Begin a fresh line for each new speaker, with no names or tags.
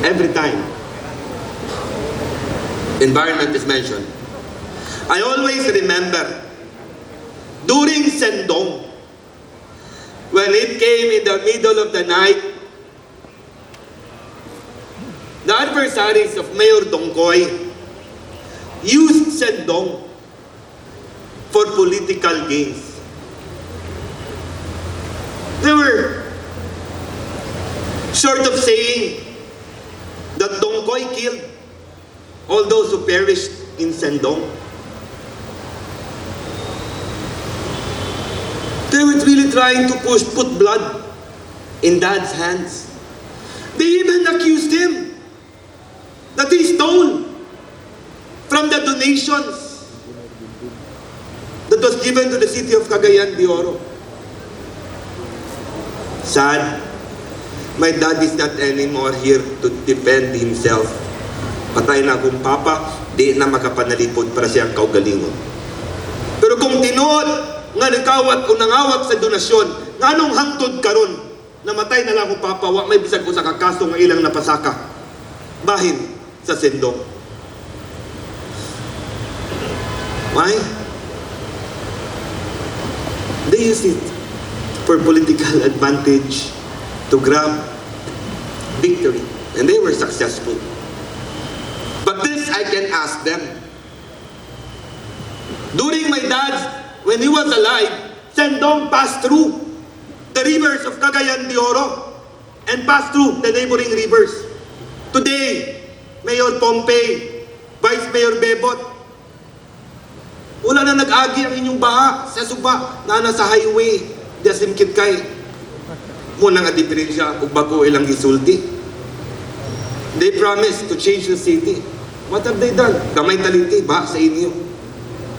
Every time environment is mentioned, I always remember during Sendong, when it came in the middle of the night, the adversaries of Mayor Dongkoy used Sendong for political gains. They were sort of saying that Dongkoy killed all those who perished in Sendong. They were really trying to put blood in Dad's hands. They even accused him that he stole from the donations that was given to the city of Cagayan de Oro. Sad, my dad is not anymore here to defend himself. Patay na akong papa, di na makapanalipod para siyang kaugalingon. Pero kung tinuod nga nikawat o nangawat sa donasyon, nganong hangtod karon, namatay na lang akong papa, wa may bisag usa ka kaso nga ilang napasaka bahin sa Sendong? Why? They used it for political advantage to grab victory. And they were successful. But this I can ask them. During my dad's, when he was alive, Sendong passed through the rivers of Cagayan de Oro and passed through the neighboring rivers. Today, Mayor Pompey, Vice Mayor Bebot, wala na nag-agi ang inyong baha sa suba na nasa highway di simkit kay mo nang diferensya ug bago ilang gisulti. They promised to change the city. What have they done? Gamay taliti ba sa inyo?